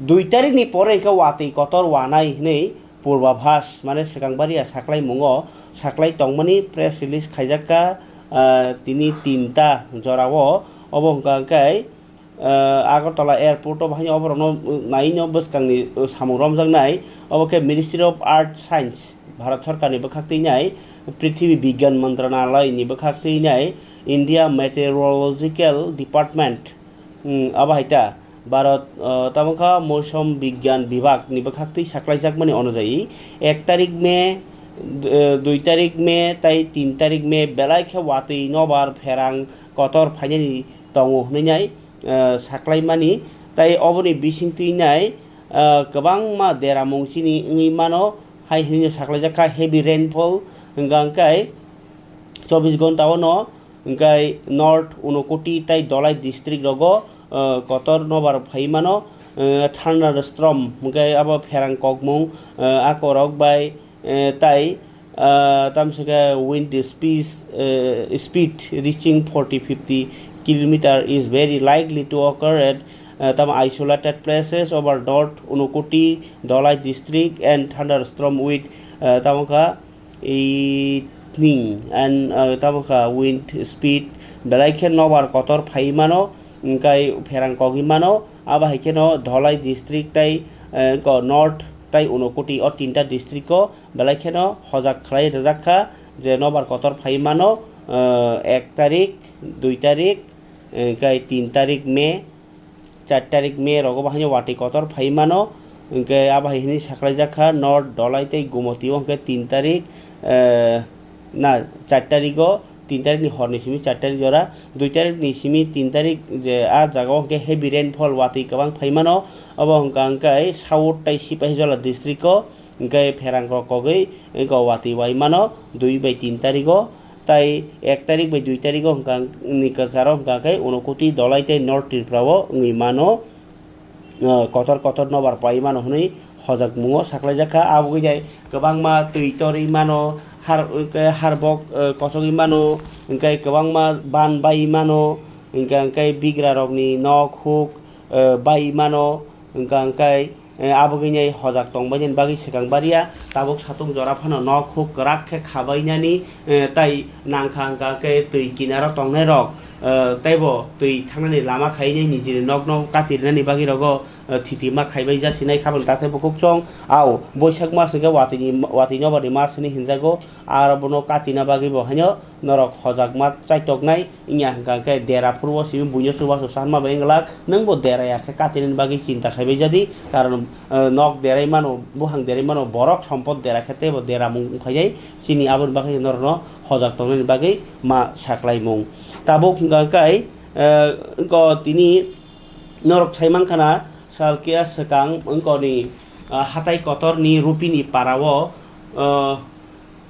dui tarikni pore hwnkhe watwi kotor wanai hwnwi purbaphas, mane swkang baria saklai mungo saklai tongmani press release khaijakka, ah, tini tinta jorao. Obo hwnkha hwnkhe, ah, Agartala airport o bahai oborokno naino bwskangni samung romjaknai. Obo khe Ministry of Earth Science, Bharat Sarkarni bwkhak twi nai, Prithibi Bigyan Mantranalay ni bwkhak twi nai, India Meteorological Department, mm, abo hai ta, Bharat, uh, tamo kha Mousom Bigyan Bibhag ni bwkhak twi saklaijakmani onojai, ek tarik May, d-, uh, dui tarik May tai tin tarik May belai khe watwi nobar pherang kotor phainani tongo hwnwi nai, uh, saklaimani, tai oboni bising twi nai, uh, kwbangma deramung chini wngwi mano, hai hwnwi saklaijak kha heavy rainfall, hwnkha hwnkhe chobbish ghonta o no hwnkhe North Unakoti tai Dholai district rogo, uh, kotor nobar phai mano, uh, thunderstorm hwnkhe abo pherang kokmung, uh, akorok bai, uh, tai, uh, tamswkhe wind speed, uh, speed reaching forty fifty kilometer is very likely to occur at uh, tamo isolated places over North Unakoti, Dhalai district and thunderstorm with, uh, tamo kha lightning and, uh, tamo kha wind speed belai khe nobar kotor phai mano, hwnkhe pherang kogwi mano. Abo hai kheno Dhalai district tai, uh, ko North tai Unakoti o tinta district o belai kheno hojak khlai rwjak kha je nobar kotor phai mano, uh, ek tarik, dui tarik, hwnkhe tin tarik May, char tarik May rogo bo haino watwi kotor phai mano. Hwnkhe abo hai hwnwi saklaijak kha, North Dhalai tei Gumoti o hwnkhe tin tarik, eh, na, char tarigo, tin tarikni horni simi char tarik jora, dui tarikni simi tin tarik je a jagao hwnkhe heavy rainfall watwi kwbang phai mano. Obo hwnkha hwnkhe South tei Sipahijola district o hwnkhe pherang rok kogwi hwnkhe watwi wai mano dui bai tin tarigo. Tai ek tarik bai dui tarigo hwnkha ni kwcharo hwnkha khe Unakoti Dhalai tei North Tripura o wngwi mano, uh, kotor kotor nobar pai mano hwnwi hojakmungo saklaijak kha. Abo wngwi jai kwbangma twi torwi mano, har, harbok, uh, kochogwi mano, hwnkhe kwbangma ban bai mano, hwnkha hwnkhe bigra rokni nok huk, uh, bai mano, hwnkha hwnkhe, eh, abo wngwi hojak tongbainani bagwi swkang baria tabuk satung jora phano nok huk kwrak khe khabainani, eh, tai nangkha hwnkha khe twi kinaro tongnairok, eh, teibo twi thangnani lama khainai nijini nokno kati rwnani bagwi rogo, eh, thiti ma khaibai jasinai khabang takhai bukhuk chwng. Ao Boisak mas hwnkhe watwini, watwi nobani mas hwnwi hinjago, aro bono katina bagwi bo haino norok hojakma chaitoknai. Wngya hwnkha khe dera phuru o simi buino chubachu sanma bai wngwlak, nwngbo dera ya khe katinani bagwi chinta khaibai jadi, karon, eh, nok derai mano, buphang derai mano, borok sompot dera khe teibo deramung wngkhainai, chini aboni bagwi norokno hojak tongnani bagwi ma saklaimung. Tabuk hwnkha khe, eh, wngkha tini norok sai mankha na, sal kiya swkang wngkha ni, ah, hatai kotor ni Rupini para o, ah,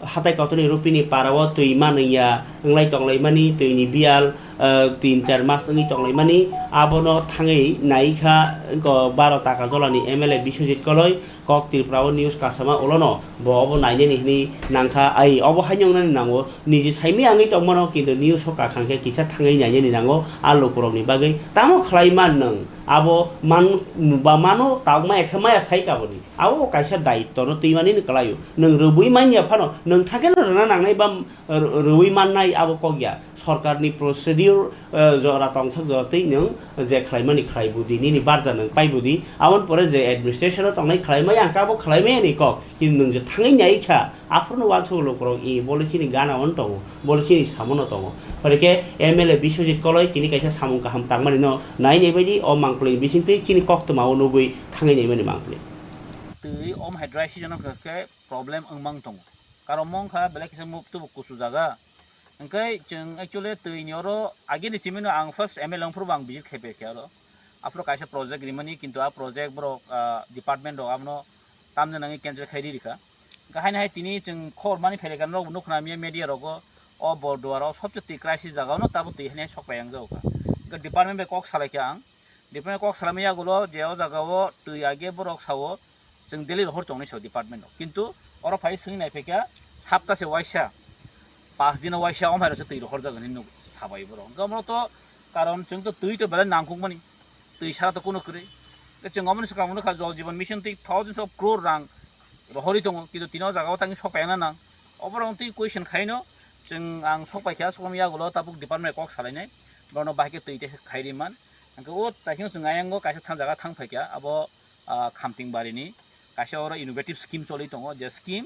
hatai kotorni Rupini para o twi manwi ya wnglai tonglaimani, twini biyal, ah, tin char mas wngwi tonglaimani, abono thangwi naikha, wngkha baro Takarjolani M L A Biswajit Koloi, kok Tripura o news kasama ulono bo obo nainani hwnwi nangkha. Ai, obo haino wngnani nango, niji saimaya wngwi tongmano, kintu news o kakhang khe kisa thangwi nainani nango a lukurokni bagwi. Tamo khlai man nwng? Abo man ba mano, tabuk maya khe maya sai kaboni. Abo kaisa daitwno twimanini kwlaio. Nwng rwui manya phano, nwng thakheno rwna nangnai ba, r-, rwui mannai abo kok ya. Sorkarni procedure, eh, jora tongthok jora twi nwng je khlaimani khlai budi, nini barja nwng pai budi. Aboni pore je administration-o tongnai khlaimaya, ang khe abo khlaimaya ni kok. Kintu nwng je thangwi nai kha, aphuru no uansuk lukurok, i, bole chini gana ono tongo, bole chini samono tongo. Pore khe M L A Biswajit Koloi tini kaisa samung kaham tangmani no nai nai baidi o mangpli bisingtwi chini koktwma o nugwi thangwi naimani mangpli. Twi om hai dry season o khe problem wngmang tongo. Karon mong kha belai kisa muk tubu kusu jaga. Hwnkhe chwng actually twi ni oro agini simi no ang first M L A wngphuru bo ang visit khai pai kha oro. Aphuru kaisa project rimani, kintu a project borok, ah, department rok abono tamni nangwi cancel khai ri rikha. Hwnkhe haino hai tini chwng khobor mani phailai kha, norok bo nukho na media rogo, o Borduar o sobse twi crisis jaga o no tabuk twi haino sok pai yang jago kha. Hwnkhe department bai kok salai kha ang, department kok salaimani yagulo je o jaga o twi age borok sao chwng daily rohor tongnai sao department o, kintu oro phai swngwi nai phaikha sapta se waisa, pas dino waisa omhai rok se twi rohor jaga hinwi nuk sabai borok. Hwnkhe omo to karon chwng to twi to belai nangkukmani, twi sara to kunu kwrwi. Hwnkhe chwng omo ni swkang nukha Jal Jeevan Mission twi thousands of crore rang rohorwi tongo, kintu tini o jaga o tangwi sok paina nang. Oborok twi question khaino chwng ang sok paikha, sok yagulo tabuk department kok salainai, borokno bahai khe twi tei khai ri man. Hwnkhe o takhino chwng ayango kaisa thang jaga thang phaikha, abo, ah, Khamtingbarini kaisa oro innovative scheme choli tongo, je scheme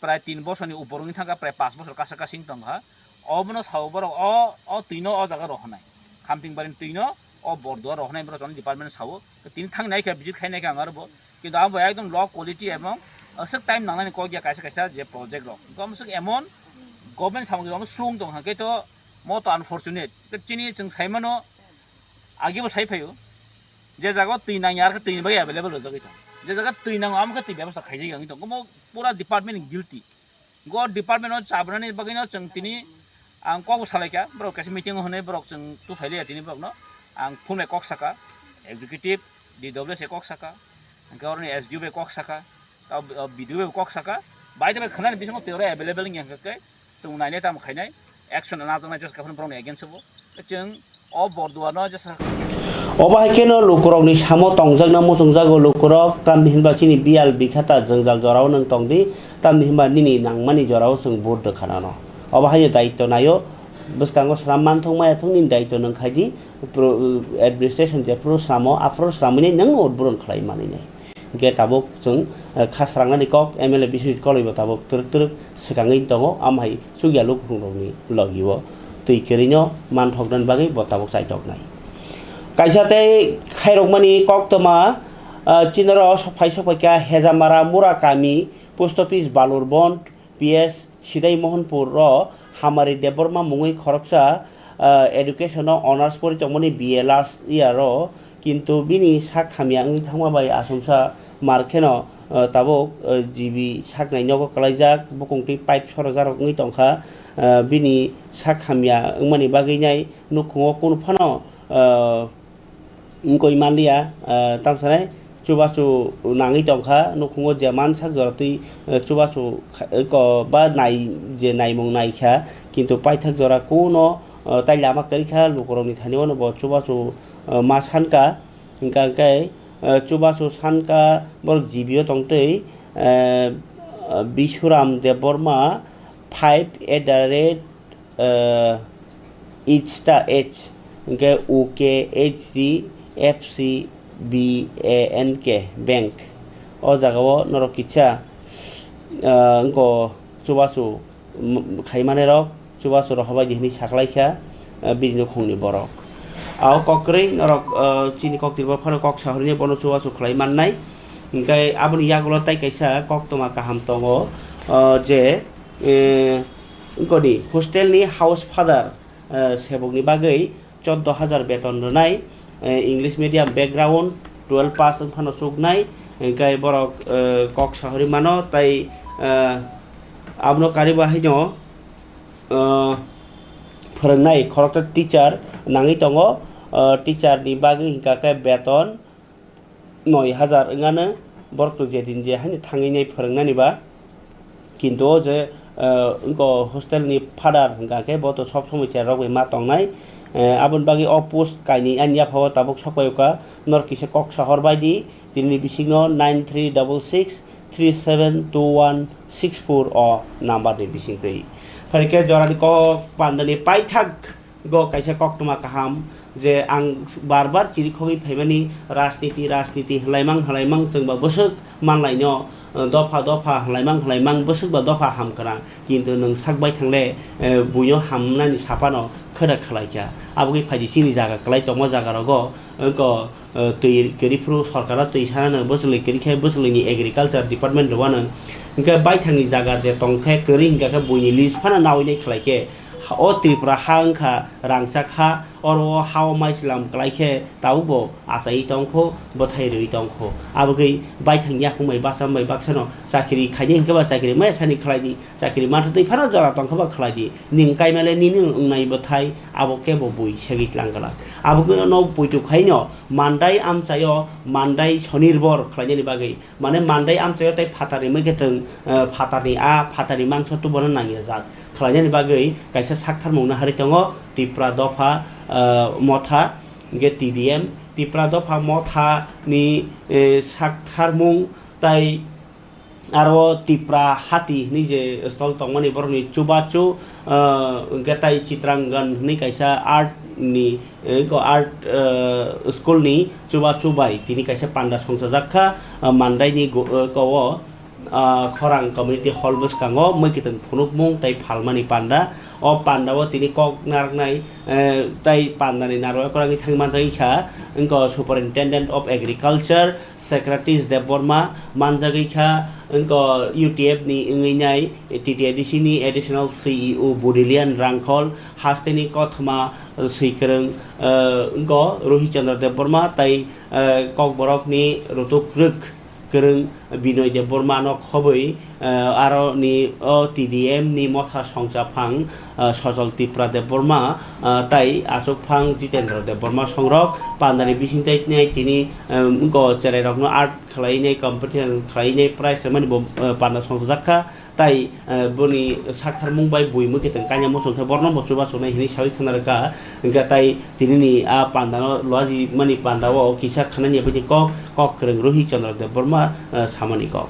prai tin bosorni upor wngwi thangkha, prai pas bosor kasak kasing tongkha. Obono sao borok o, o twino o jaga rohornai, Khamtingbarini twino o Borduar rohornai borok chwng department sao. Tini thang nai kha, visit khai nai kha ang aro bo, kintu abo ekdom low quality ebong aswk time nangnani kok ya kaisa kaisa je project rok. Hwnkhe omo swk emon government samung omo slung tong hwnkhe to mo to unfortunate. Tei chini chwng sai mano, age bo sai phaio, je jaga o twi nang ya, ar khe twi ni bagwi available rwjagwi tong. Je jaga twi nango, amo khe twi bebostha khaijak ya wngwi tong. Omo pura department ni guilty. Go department o chabnani bagwi no chwng tini ang kok bo salai kha, borok kaisa meeting o hwnwi borok chwng tu phai liya tini borok no. Ang phone bai kok saka, executive, D W S bai kok saka, hwnkhe oroni S D O bai kok saka, o, o B D O bai kok saka, bai de bai khwnani bisingo twi oro available wngya hwnkhe chwng nainai tamo khainai, action najaknai jesa khe phano borokni against o bo. Chwng O borduano jesa. Obo hai kheno lukurokni samo tongjakna muchungjago lukurok, tamni hinba chini biyal bikhata jwngjal jorao nwng tongdi, tamni hinba nini nangmani jorao chwng vote rwkha nano. Obo haino daityo naio, bwskango sram manthok maya thok nini daityo nwng khaidi, pro-, administration jephuru sramo, aphuru sramwi nwng vote buron khlai manwi nai. Hingke tabuk chwng, eh, kha srangnani kok M L A Biswajit Koloi bo tabuk twrwk twrwk swkangwi tongo, amhai chukya lukuphungrokni logio twi kwrwino manthoknani bagwi bo tabuk chaitoknai. Kaisa tei khairokmani koktwma, eh, chinaro sok phai sok phaikha Hejamara Mura Kami, Post Office Balurbond, P S Sidai Mohanpur o Hamari Debbarma mungwi khoroksa, ah, education o honours pori tongmani B A last year o, kintu bini sak hamya wngwi thangma bai achomsa mar kheno, ah, tabuk, ah, G B saknai nogo kwlaijak, bukung twi pipe sorojarok wngwi tongkha, ah, bini sak hamya wngmani bagwi nai nukhungo kunu phano, ah, wngkoi manliya, ah, tamsanai chubachu nangwi tongkha, nukhungo je mansak jora twi, eh, chubachu kha-, ko ba nai, je naimung naikha, kintu paithak jora kuno, eh, tai lama kwrwikha, lukurokni thani wano bo chubachu, eh, ma sanka, hingka khe, eh, chubachu sanka borok G B o tongtwi, eh, Bisuram Debbarma five at the rate eh, H ta H, hingke U K H D F C B A N K Bank. O jaga o norok kisa, eh, wngko chubachu, mm, khaimani rok, chubachu rohorbai di hinui saklaikha, eh, bini nukhungni borok. Ao kok kwrwi norok, eh, chini kok tirbo phano kok sahorni bono chubachu khlai mannai. Hingke aboni yagulo tai kaisa koktwma kaham tongo, eh, je, eh, wngkoni hostel ni house father, eh, sebokni bagwi choddo hajar beton rwnai, eh, English medium background, twelve pass wngphano chuknai, hingke borok, eh, kok sahori mano, tai, eh, abono kariba haino, eh, phwrwngnai khoroksa teacher nangwi tongo, eh, teacher ni bagwi hingka khe beton, noi hajar wngano, borok to je din je haino thangwi nai phwrwngnani ba, kintu o je, eh, wngko hostel ni father hwnkha khe bo to sob somoi cherok bai ma tongnai, eh, aboni bagwi o post kainwi ani yapha o tabuk sok pai o kha, norok kisa kok sahor bai di, tini ni bisingo nine three double six three seven two one six four o number ni bisingtwi. Phai khe jorani kok pandani paithak go kaisa koktwma kaham je ang bar bar chirikhogwi phaimani rajniti, rajniti hwlaimang hwlaimang chwng ba bwswk manlaino, eh, dopha dopha hwlaimang hwlaimang bwswk ba dopha ham kwrang, kintu nwng sak bai thangle, eh, buino hamnani saphano khwda khwlaikha. Aboni phaidi chini jaga kwlai tongma jaga rogo, eh, ko, eh, twi kwrwi phuru sorkaro twi sanano bwchwlwi kwrwi khe bwchwlwini agriculture department rwano. Hwnkhe baithangni jaga je tongkhe kwrwi hwnkha khe buini list phano nawi nai khlai khe, ha-, o Tripura ha wngkha rangchak ha, oro o ha-o maichwlam kwlai khe tabukbo achaiwi tongkho, bwthai rwui tongkho. Abogwi baithang yakung bai bacham bai baksano chakiri khaidi hwnkhe ba chakiri maya sani khlaidi, chakiri mantha twi phano jora tongkha ba khlaidi, ning kaimale nini wngnai bwthai abo kebo bui segwi tlang glak. Abogwino no poito khaino Mandai amchaio Mandai sonirbor khlainani bagwi, mane Mandai amchaio tei phatarni mwkhwtwng, eh, phatarni a, phatarni mangso tubono nangjak khlainani bagwi kaisa saktharmung no harwi tongo Tipra dopha, eh, motha, hwnkhe T D M, Tipra dopha motha ni, eh, saktharmung tai aro Tipra Hati hinui je stol tongmani borokni chubachu, ah, hwnkhe tai Chitrangan hinui kaisa art ni, eh, ko art, ah, school ni chubachu bai tini kaisa panda songchajak kha, ah, Mandai ni go-, eh, ko-, o, ah, Khorang Community Hall bwskango mwkhwtwng phunukmung tei phalmani panda. O panda o tini kok narwknai, eh, tai panda ni narwk kwrwngwi thangwi manjagwi kha, wngkha Superintendent of Agriculture, Socrates Debbarma manjagwi kha, wngkha U T F ni wngwi nai T T A D C ni Additional C E O Budilian Rangkhol, hasteni kothoma swikwrwng, eh, wngkha Rohi Chandra Debbarma tai, eh, Kokborokni rutuk rwk kwrwng Binoy Debbarma no khobwi, eh, aro ni o T D M ni motha songchaphang, ah, Sojol Tipra Debbarma, ah, tai achukphang Jitendra Debbarma songrok pandani bisingtwi tini, ah, wngkha cherairokno art khlainai, competition khlainai prize rwmani bo, ah, panda songchajakha. Tai, eh, boni saktharmung bai buimung khe tong kanya muchung khe borno bo chubachu nai hinwi sawi khna rwkha. Hwnkhe tai tinini a panda no luaji mani panda o kisa khna ni bini kok, kok kwrwng Rohi Chandra Debbarma, eh, samani kok.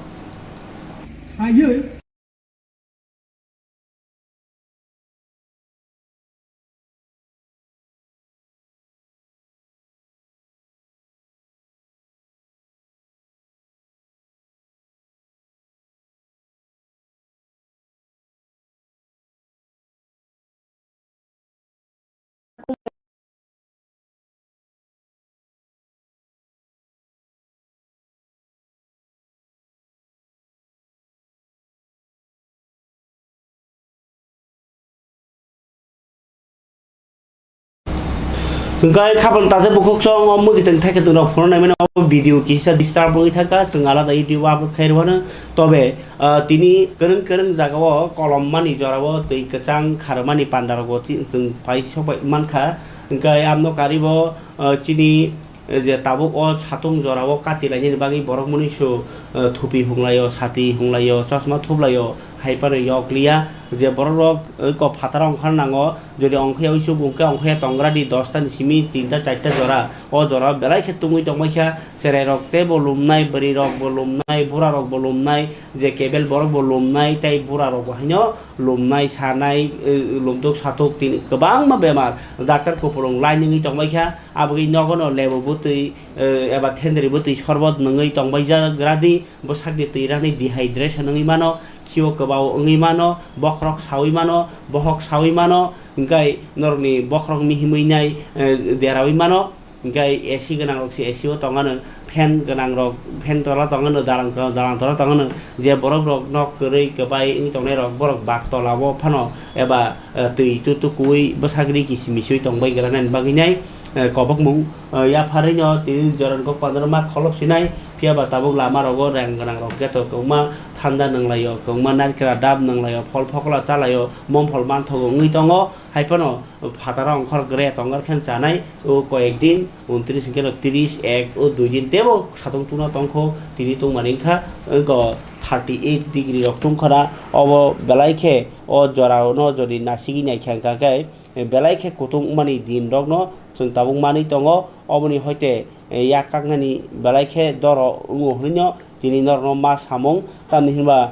Hwnkhe khaphang taje bukhuk chwng o mwkhwtwng thaikhe twrwk phunuknai mano, o video kisa disturb wngwi thangkha, chwng alada YouTube upload khai rwmano. Tobe, ah, tini kwrwng kwrwng jagao kolom mani jorao twi kwchang kharmani pandarogo ti-, chwng pai sok bai mankha. Hwnkhe amno karibo, ah, chini, eh, je tabuk o satung jorao kati lainani bagwi borok mwnwisu, eh, thupi hunglaio, sati hunglaio, chosma thuplaio, hai phano yok liya. Je borok rok, eh, ko phataro ongkhar nango, jodi ongkhe uisu bungkhe ongkhe tongradi dosta ni simi tinta charta jora, o jora belai khe tungwi tongbaikha, cherai rok teibo lumnai, bwrwi rok bo lumnai, bura rok bo lumnai, je kebel borok bo lumnai, tei bura rok bo haino lumnai, sanai, eh, lumtuk satuk tini kwbangma bemar, doctor kupulung line wngwi tongbaikha, aboni nogono lebo bwtwi, eh, eba thendri bwtwi sorbot nungwi tongbaijak gradi, bwsakni twi rakni dehydration wngwi mano, khio kwbao wngwi mano, bokhorok sawi mano, bohok sawi mano, hwnkhe norokni bokhorok mihimwi nai, eh, derawi mano, hwnkhe A C gwnangrok se A C o tongano, fan gwnangrok fan tola tongano, dalang, dalang tola tongano, je borokrok nok kwrwi kwbai wngwi tongnairok borok bak tolao phano eba, eh, twi tu tukuwi bwsakni kisi misiwi tongbai granani bagwi nai, eh, kobokmung, eh, yapharino tini jorani kok pandaro ma kholop sinai, phiya ba tabuk lama rogo rang gwnang rok gate o kwbangma thanda nunglaio, kwbangma narikra dab nunglaio, phol phokla chalaio, mom phol manthogo wngwi tongo, hai phano phataro ongkhor gre tongor khe chanai, o koyek din, untris hwnkhe no tris, ek, o dui din tebo satung tungna tongkho, tini tungmani wngkha, wngkha thirty eight degree rok tungkhana, obo belai khe o jorao no jodi nasigwi naikha hwnkha khe, belai khe kutung wngmani din rokno chwng tabuk manwi tongo. Oboni hoite, eh, yak kaknani belai khe doro wngo hwnwi no tini norokno ma samung, tamni hinba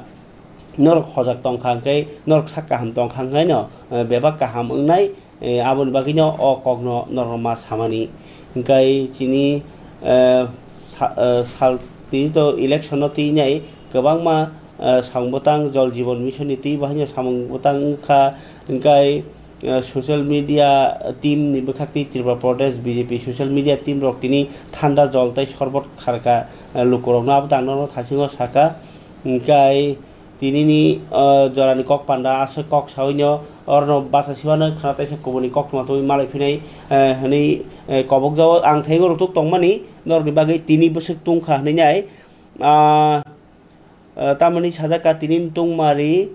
norok hojak tongkha hwnkhe, norok sak kaham tongkha hwnkhe no, eh, bebak kaham wngnai, eh, aboni bagwino o kokno norokno ma samani. Hwnkhe chini, eh, sa-, eh, sal tini to election no twi nai kwbangma, eh, samung bwtang Jal Jeevan Mission ni twi bo haino samung bwtang wngkha, hwnkhe, eh, social media team ni bwkhak twi Tripura Pradesh B J P social media team rok tini thanda jol tei sorbot kharkha, eh, lukurokno abo tangno thasingo saka, hwnkhe tinini, eh, jorani kok panda aswk kok sawino orno bacha siwano khana teisa kubuni koktwma twi malai phinai, eh, hwnwi, eh, kobokjao ang thaigo rutuk tongmani norokni bagwi tini bwswk tungkha hwnwi nai, ah, eh, tamoni sajak ka tini tungmari,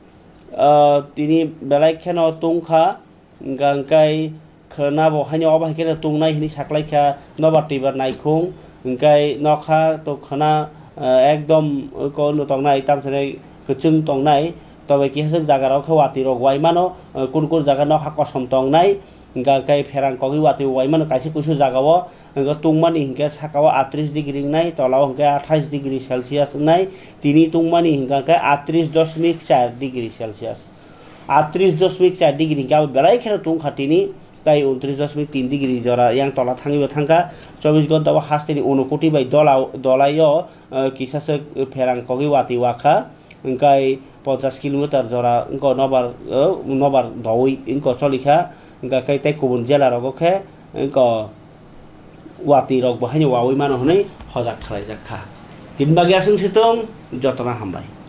eh, tini belai kheno tungkha, hwnkha hwnkhe khwna bo haino obo hai kheno tungnai hinwi saklaikha nobar twibar naikhung, hwnkhe nokha to khwna, eh, ekdom ko no tongnai tamsani kwchwng tongnai, tobe kisa jaga rok khe watwi rok wai mano, eh, kun kun jaga nokha kosom tongnai, hwnkha khe pherang kogwi watwi wai mano kaisa kuisu jaga o. Hwnkhe tungmani hinkhe saka o atris degree wngnai, tola o hinkhe athais degree Celsius wngnai, tini tungmani hinkha khe atris dosmik char degree Celsius. Atris dosmik char degree hinkhe abo belai kheno tungkha tini, tai untris dosmik tin degree jora yang tola thangwi bo thangkha. Chobbish ghonta o hasteni unokoti bai dola, dolai o, eh, kisasa pherang kogwi watwi wakha. Hwnkhe ponchas kilometer jora wngkha nobar, eh, nobar doui wngkha cholikha, hwnkhe khe tei kubun jela rogo khe wngkha watwi rok bo haino waui mano hwnwi hojak khlaijakha. Tini bagwi aswk se tong, jotono hambai.